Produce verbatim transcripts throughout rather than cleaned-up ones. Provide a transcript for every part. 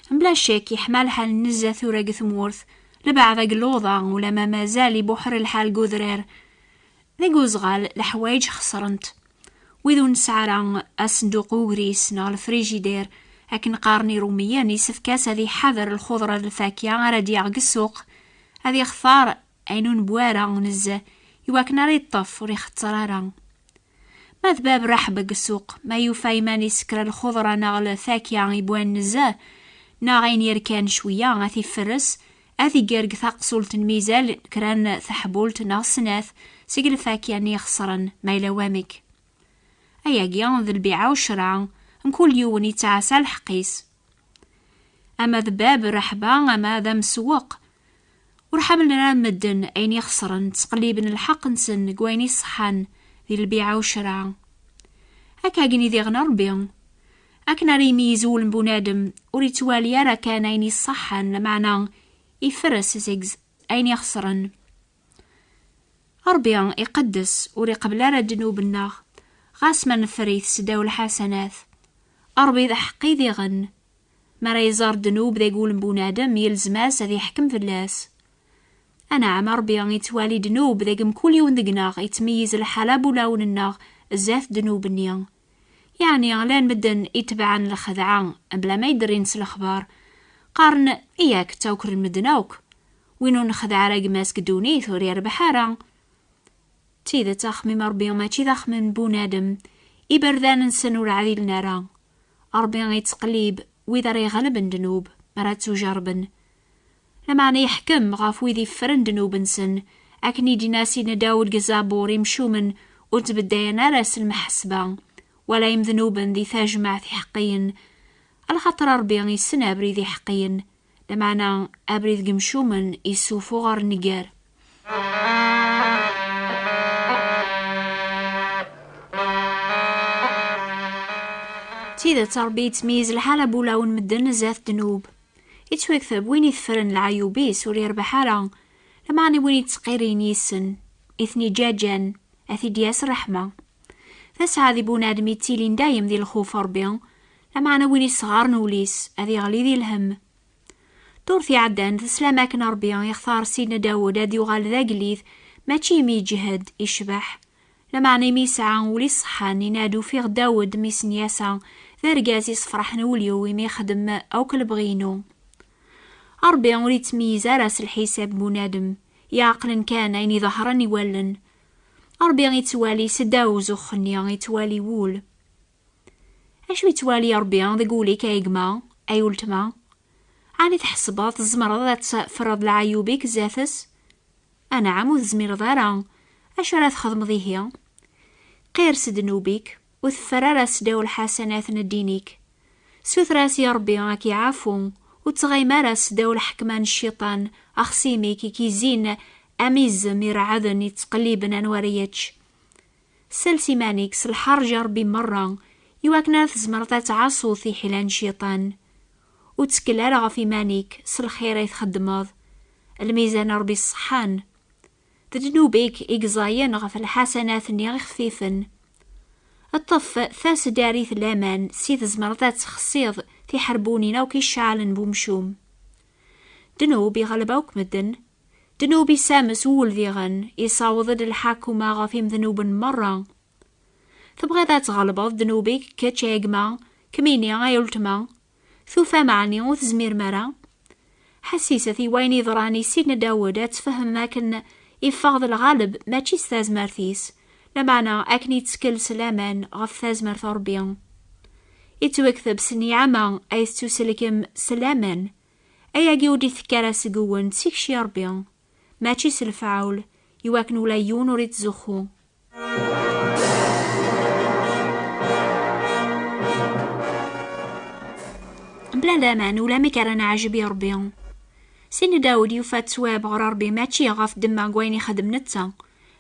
Mebla ccek, yeḥma lḥal n Nezza tura deg tmurt, lebɛed deg luḍa, ulamma mazal ibuḥer lḥal deg udrar. Deg uzɣal, leḥwayeǧ xeṣrent. Wid ur nesɛi ara asenduq ugris neɣ lefrijidir, akken qqaren irumiyen, yessefk-as ad iḥader lxuḍra d lfakya ara d-yaɣ deg ssuq, ad ixtar ayen ur newwi ara nezzeh, iwakken ara yeṭṭef ur ixetter ara. Ma d bab rraḥba deg ssuq, ma yufa iman-is kra lxuḍra neɣ lfakya i wwan nezzeh, neɣ ayen yerkan cwiya, ad t-iferres, ad t-igger deg taqsult n mizal, kra n teḥbult neɣ snat seg lfakya-nni ixeṣren, ma yella wamek. Ayagi d lbiɛa u ccra, mkul yiwen yettɛassa lḥeqq-is. Ama d bab rraḥba, ama d amsewweq, ur ḥemmlen ara medden ayen ixeṣren, ttqelliben lḥeqq-nsen deg wayen iṣeḥḥan di lbiɛa u ccra. Akka akken i diɣen Ṛebbi, akken ara imeyyez wul n bunadem, ur ittwali ara kan ayen iṣeḥḥan, lameɛna ifres seg ayen ixeṣren. Ṛebbi iqeddes, ur iqebbel ara ddnub-nneɣ, ɣas ma neffer-it seddaw lḥasanat. Ṛebbi d aḥeqqi diɣen. Mi ara iẓer ddnub deg wul n bunadem, yelzem-as ad iḥkem fell-as. Anɛam, Ṛebbi ittwali ddnub deg mkul yiwen deg-neɣ, ittmeyyiz lḥala n wulawen-nneɣ zdat ddnub-nni. Yeɛni, llan medden itebɛen lxedɛa, mebla ma yedrin s lexbar. Qqaren, yak, ttawkren medden akk. Win ur nexdeɛ ara gma-s deg ddunit, ur irbeḥ ara. D tidet, axemmem Ṛebbi mačči d axemmem n bunadem, iberdan-nsen ur ɛdilen ara. Ṛebbi ittqellib wid ara iɣelben ddnub, mi ara ttujerrben. Lameɛna yeḥkem ɣef wid iffren ddnub-nsen, akken i d-yenna Sidna Dawed deg Zabur, imcumen ur ttbeddayen ara s lmeḥsba, wala imednuben di tajmaɛt iḥeqqiyen, alaxaṭer Ṛebbi yessen abrid iḥeqqiyen, lameɛna abrid n yimcumen yessufuɣ ɣer nnger. D tidet, Ṛebbi yettmeyyiz lḥala n wulawen medden zdat ddnub. Yettwakteb win iteffren leɛyub-is ur yerbeḥ ara, lameɛna win yettqirin yis-sen, i ten-iǧaǧan, ad t-id-yas ṛṛeḥma. Tasɛa di bunadem yettilin dayem di lxuf Ṛebbi, lameɛna win isɣaren ul-is ad iɣli di lhemm. Ddurt iɛeddan, teslam akken Ṛebbi ixtar Sidna Dawed ad yuɣal d agellid, mačči imi yeǧhed, icbeḥ, lameɛna imi yesɛa ul iṣeḥḥan, yenna-d, ufiɣ Dawed, mmi-s n Yasa, d argaz isefraḥen ul-iw imi ixdem akk lebɣi-inu. Ṛebbi ur yettmeyyiz ara s lḥisab n bunadem, yeɛqlen kan ayen iḍehren i wallen. Ṛebbi yettwali seddaw uzux-nni, yettwali wul. Acu yettwali Ṛebbi deg wul-ik, ay gma, ay uletma? Ɛni tḥesbeḍ tzemreḍ ad teffreḍ leɛyub-ik zdat-s? Anɛam, ur tezmireḍ ara. Acu ara txedmeḍ ihi? Qires ddnub-ik, ur teffer ara seddaw lḥasanat n ddin-ik. Suter-as i Ṛebbi ad k-iɛafu, ur ttɣim ara seddaw lḥekma n cciṭan, axṣim-ik i k-izzin am izem ireɛɛden yettqelliben anwa ara yečč. Sels iman-ik s lḥerǧ i Ṛebbi merra, iwakken ara tzemreḍ ad tɛassuḍ tiḥila n cciṭan. Ur ttkel ara ɣef iman-ik s lxir ay txeddmeḍ. Lmizan n Ṛebbi ṣeḥḥan. D ddnub-ik i yeẓẓayen ɣef lḥasanat-nni ixfifen. Ṭṭef taseddarit n laman, si tzemreḍ ad txessiḍ tiḥerbunin akk iceɛlen n umcum. Ddnub iɣleb akk medden. Ddnub isames wul diɣen, isaweḍ-d lḥakuma ɣef imednuben merra. Tebɣiḍ ad tɣelbeḍ ddnub-ik, kečč a gma, kemmini ay uletma? Tufam ɛni ur tezmirem ara? Ḥessiset i wayen yeḍran i Sidna Dawed, ad tfehmem akken iffeɣ d lɣaleb mačči s tazmert-is, lameɛna akken yettkel s laman ɣef tazmert n Ṛebbi. Ittwakteb s nniɛma ay tettuselkem s laman. Ayagi ur d-itekki ara seg-wen, d tikci Ṛebbi, mačči s lefɛul, iwakken ula yiwen ur ittzuxxu. Mebla laman, ulamek ara neɛjeb i Ṛebbi. Sidna Dawed yufa ttwab ɣer Ṛebbi mačči ɣef ddemma n wayen ixeddem netta,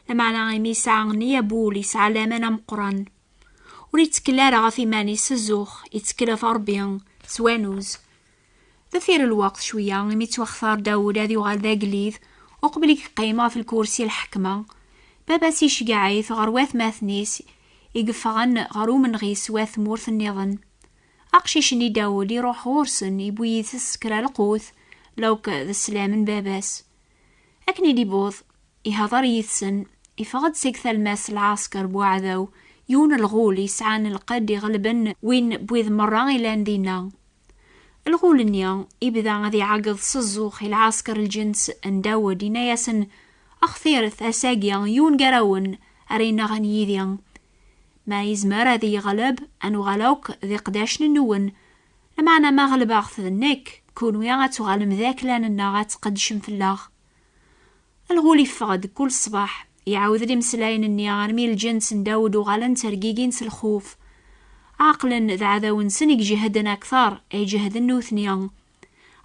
lameɛna imi yesɛa nniya n wul, yesɛa laman ameqqran. Ur yettkel ara ɣef iman-is s zzux, yettkel ɣef Ṛebbi s wanuz. Deffir lweqt cwiya, imi yettwaxtar Dawed ad yuɣal d agellid, uqbel i yeqqim ɣef lkursi lḥekma, baba-s iceggeɛ-it ɣer watmaten-is i yeffɣen ɣer umenɣi s wat tmurt nniḍen. Aqcic-nni Dawed iruḥ ɣur-sen, iwwi yid-s kra lqut, lawk d sslam n baba-s. Akken i d-iwweḍ, ihḍer yid-sen, iffeɣ-d seg talmast n lɛesker n uɛdaw, yiwen n lɣul yesɛan lqedd iɣelben win n wid merra ilan dinna. Lɣul-nni ibda ad iɛeggeḍ s zzux i lɛesker n lǧens n Dawed, yenna-yasen: "Xtiret ass-agi yiwen gar-awen ara yenɣen yid-i. Ma yezmer ad iyi-yeɣleb, ad nuɣal akk d iqeddacen-nwen. Lameɛna ma ɣelbeɣ-t d nekk, kunwi ad tuɣalem d aklan-nneɣ, ad tqeddcem fell-aɣ." Lɣul iffeɣ-d kul ṣṣbeḥ, iɛawed-d imeslayen-nni armi lǧens n Dawed uɣalen ttergigin s lxuf. Ɛeqlen d aɛdaw-nsen i iǧehden akteṛ ay ǧehden nutni,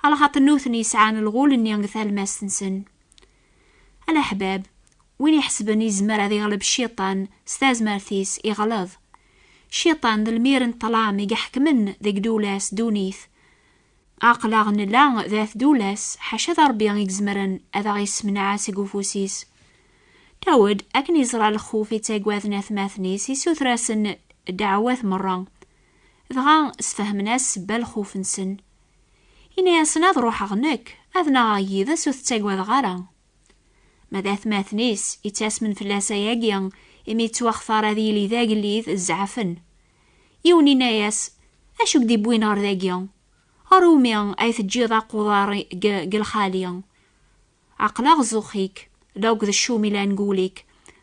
alaxaṭer nutni sɛan lɣul-nni deg talmast-nsen. A leḥbab, win iḥesben yezmer ad iɣleb cciṭan s tazmert-is, iɣleḍ. Cciṭan d lmir n ṭṭlam i iḥekmen deg ddula-s ddunit. Aql-aɣ nella dat ddula-s, ḥaca d Ṛebbi i izemren ad aɣ-issemneɛ seg ufus-is. Dawed, akken iẓra lxuf i ttaggaden atmaten-is, isuter-asen ddeɛwat merra. Dɣa sfehmen-as ssebba lxuf-nsen. Yenna-yasen: "Ad ruḥeɣ nekk, ad naɣeɣ yid-s, ur tettaggadeɣ ara." Ma d atmaten-is, ittasmen fell-as ayagi, imi yettwaxtar ad yili d agellid, zeɛfen. Yiwen yenna-yas: "Acu i k-d-iwwin ɣer dagi? Ɣer umi ay teǧǧiḍ aquḍar deg, deg lxali? Aql-aɣ zzux-ik, d akked ccum ilan deg wul-ik,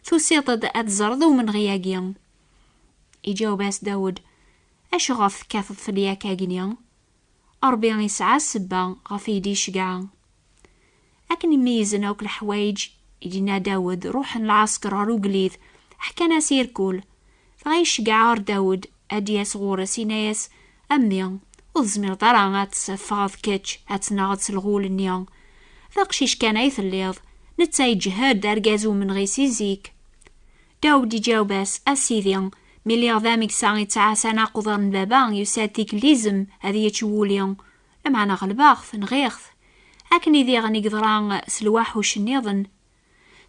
tusiḍ-d ad teẓreḍ umenɣi-agi." Iǧaweb-as Dawed: "Acuɣef tekkateḍ fell-i akkagni? Ṛebbi yesɛa ssebba ɣef i yi-d-iceggeɛ." Akken i meyyzen akk leḥwayeǧ i d-yenna Dawed, ruḥen lɛesker ɣer ugellid, ḥkan-as irkul. Dɣa iceggeɛ ɣer Dawed ad d-yas ɣur-s, yenna-yas: "A mmi, ur tezmireḍ ara ad teffɣeḍ kečč ad tennaɣeḍ s lɣul-nni. D aqcic kan ay telliḍ, netta iǧhed d argaz umenɣi si zik." Dawed iǧaweb-as: "A sidi, mi lliɣ d ameksa ittɛassan aqḍar n baba, yusa-d tikkelt izem ad yečč wul-i. Lameɛna ɣelbeɣ-t, nɣiɣ-t. Akken i diɣen i yeḍra s lwaḥuc nniḍen.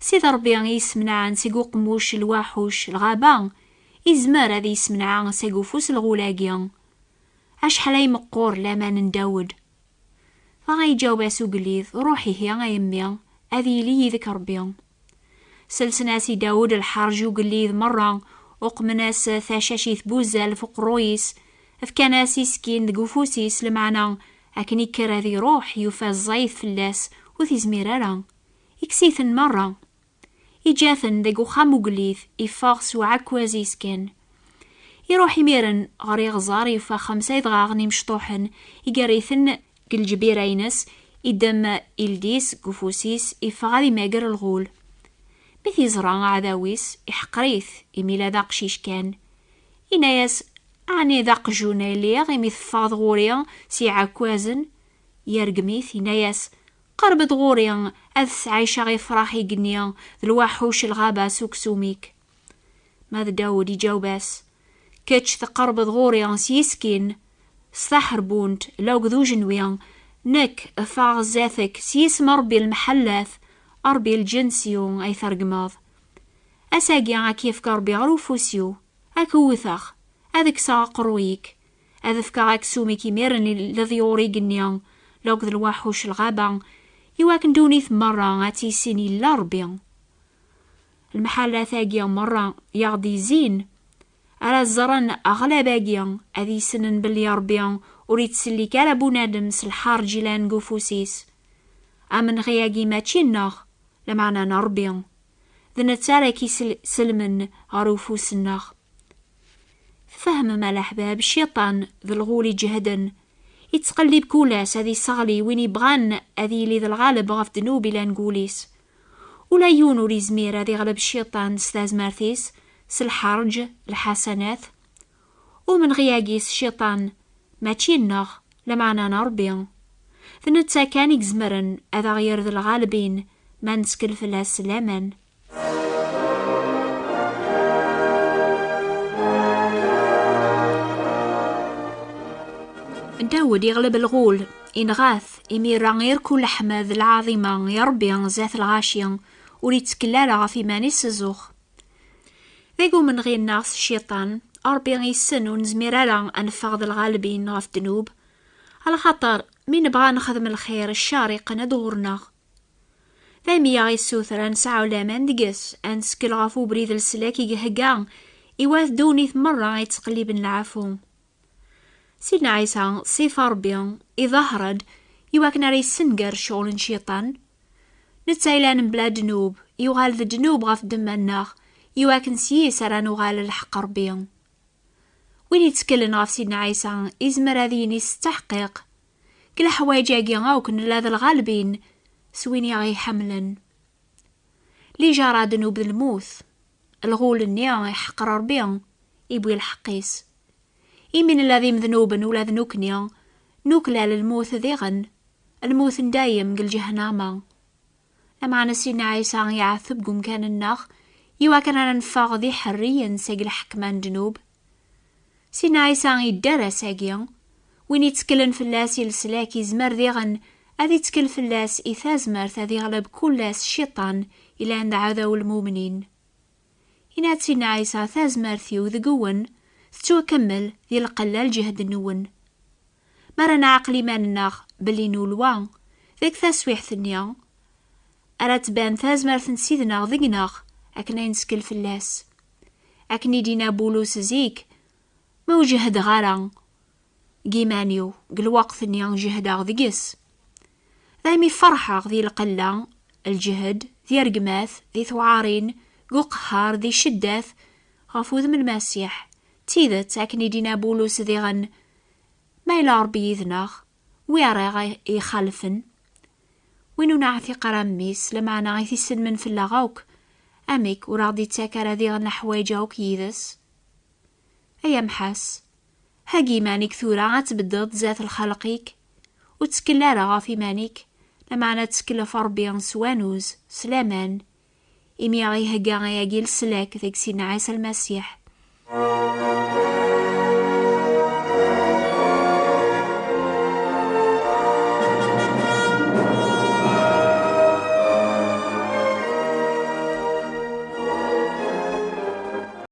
Sidi Ṛebbi i yesmenɛen seg uqemmuc lwaḥuc lɣaba, izmer ad yesmenɛa seg ufus lɣul-agi. Acḥal ay meqqur laman n Dawed!" Dɣa iǧaweb-as ugellid: "Ruḥ ihi, ay mmi, ad yili yid-k Ṛebbi." Selsen-as i Dawed lḥerǧ ugellid merra, uqmen-as tacacit buzzal f uqerruy-is, fkan-as iskin deg ufus-is, lameɛna akken ikker ad iruḥ, yufa ẓẓayet fell-as, ur t-izmir ara. Ikkes-iten merra. Iǧǧa-ten deg uxxam ugellid, iffeɣ s uɛekkaz-is kan. Iruḥ imiren ɣer iɣẓer, yufa xemsa idɣaɣen imecṭuḥen, iger-iten deg lǧbira-ines, iddem ildi-s deg ufus-is, iffeɣ ad imager lɣul. Mi t-iẓra aɛdaw-is, iḥqer-it, imi la d aqcic kan. Yenna-yas: "Ɛni d aqjun ay lliɣ, imi teffɣeḍ ɣur-i s iɛekkazen?" Yergem-it, yenna-yas: "Qerreb-d ɣur-i, ad sɛiceɣ ifrax igenni d lwaḥuc lɣaba s uksum-ik." Ma d Dawed iǧaweb-as: "Kečč tqerrbeḍ ɣur-i s yiskin, s taḥerbunt, la akked ujenwi, nekk ffɣeɣ zdat-k s yisem n Ṛebbi lmeḥellat, Ṛebbi lǧens-iw ay tregmeḍ. Ass-agi ad k-yefk Ṛebbi ɣer ufus-iw, ad k-wwteɣ, ad kkseɣ aqerruy-ik, ad fkeɣ aksum-ik imiren i leḍyur igenni, la akked lwaḥuc lɣaba, iwakken ddunit merra ad tt-yissin yella Ṛebbi." Lemḥallat-agi merra i aɣ-d-izzin, ara ẓren aɣlab-agi, ad issnen belli Ṛebbi ur ittsellik ara bunadem s lḥerǧ ilan deg ufus-is. Amenɣi-agi mačči nneɣ, lameɛna n Ṛebbi. D netta ara k-iselmen ɣer ufus-nneɣ. Tfehmem a leḥbab, cciṭan d lɣul iǧehden, ittqellib kul ass ad isseɣli win ibɣan ad yili d lɣaleb ɣef ddnub ilan deg wul-is. Ula yiwen ur izmir ad iɣleb cciṭan s tazmert-is, s lḥerǧ, lḥasanat. Umenɣi-agi s cciṭan mačči nneɣ, lameɛna n Ṛebbi. D netta kan i izemren ad aɣ-yerr d lɣalbin ma nettkel fell-as s laman. Dawed iɣleb lɣul, inɣa-t, imir-a irkul leḥmad d lɛaḍima i Ṛebbi zdat lɣaci, ur ittkel ara ɣef iman-is s zzux. Deg umenɣi-nneɣ s cciṭan, Ṛebbi yessen ur nezmir ara ad neffeɣ d lɣalbin ɣef ddnub, alaxaṭer mi nebɣa ad nexdem lxir, ccer iqqen-d ɣur-neɣ. Daymi i aɣ-yessuter ad nesɛu laman deg-s, ad nettkel ɣef ubrid n leslak i ihegga i wat ddunit merra yettqelliben lɛafu. Sidna Ɛisa, ṣṣifa Ṛebbi, iḍher-d i wakken ara yessenger ccɣel n Cciṭan. Netta yellan mebla ddnub, yuɣal d ddnub ɣef ddemma-nneɣ, i wakken s yis ara nuɣal lḥeqq Ṛebbi. Win yettkelen ɣef Sidna Ɛisa izmer ad yini s ttaḥqiq, deg leḥwayeǧ-agi akk nella d lɣalbin s win i aɣ-iḥemmlen. Lijaṛa ddnub d lmut. Lɣul-nni iḥeqq Ṛebbi, iwwi lḥeqq-is. Imi nella d imednuben ula d nukni, nuklal lmut diɣen, lmut n dayem deg lǧehnama. Lameɛna Sidna Ɛisa iɛeteb deg umkan-nneɣ, i wakken ara neffeɣ d iḥerriyen seg lḥekma n ddnub. Sidna Ɛisa yedder ass-agi. Win yettkelen fell-as i leslak izmer diɣen ad ittkel fell-as i tazmert ad iɣleb kul ass Cciṭan, ilan d aɛdaw n lmumnin. Yenna-d Sidna Ɛisa: "Tazmert-iw deg-wen tettwakemmel di lqella lǧehd-nwen." Mi ara nɛaqel iman-nneɣ belli nulwa deg taswiḥt-nni, ara tban tazmert n Sidna deg-neɣ akken ay nettkel fell-as. Akken i d-yenna Bulus zik: "Ma ur jehdeɣ ara deg iman-iw, deg lweqt-nni jehdeɣ deg-s." Daymi ferḥeɣ di lqella, lǧehd, di rregmat, di tewɛarin, deg uqehhar, di cceddat, ɣef wudem n Lmasiḥ. D tidet, akken i d-yenna Bulus diɣen: "Ma yella Ṛebbi yid-neɣ, wi ara ixalfen?" Win ur neɛtiq ara mmi-s, lameɛna i t-isellmen fell-aɣ akk, amek ur aɣ-d-ittak ara diɣen leḥwayeǧ akk yid-s? Ay amḥas, heggi iman-ik tura ad tbeddeḍ zdat lxalq-ik. Ur ttkel ara ɣef iman-ik, lameɛna ttkel ɣef Ṛebbi s wanuz, s laman, imi aɣ-ihegga ayagi leslak deg Sidna Ɛisa Lmasiḥ,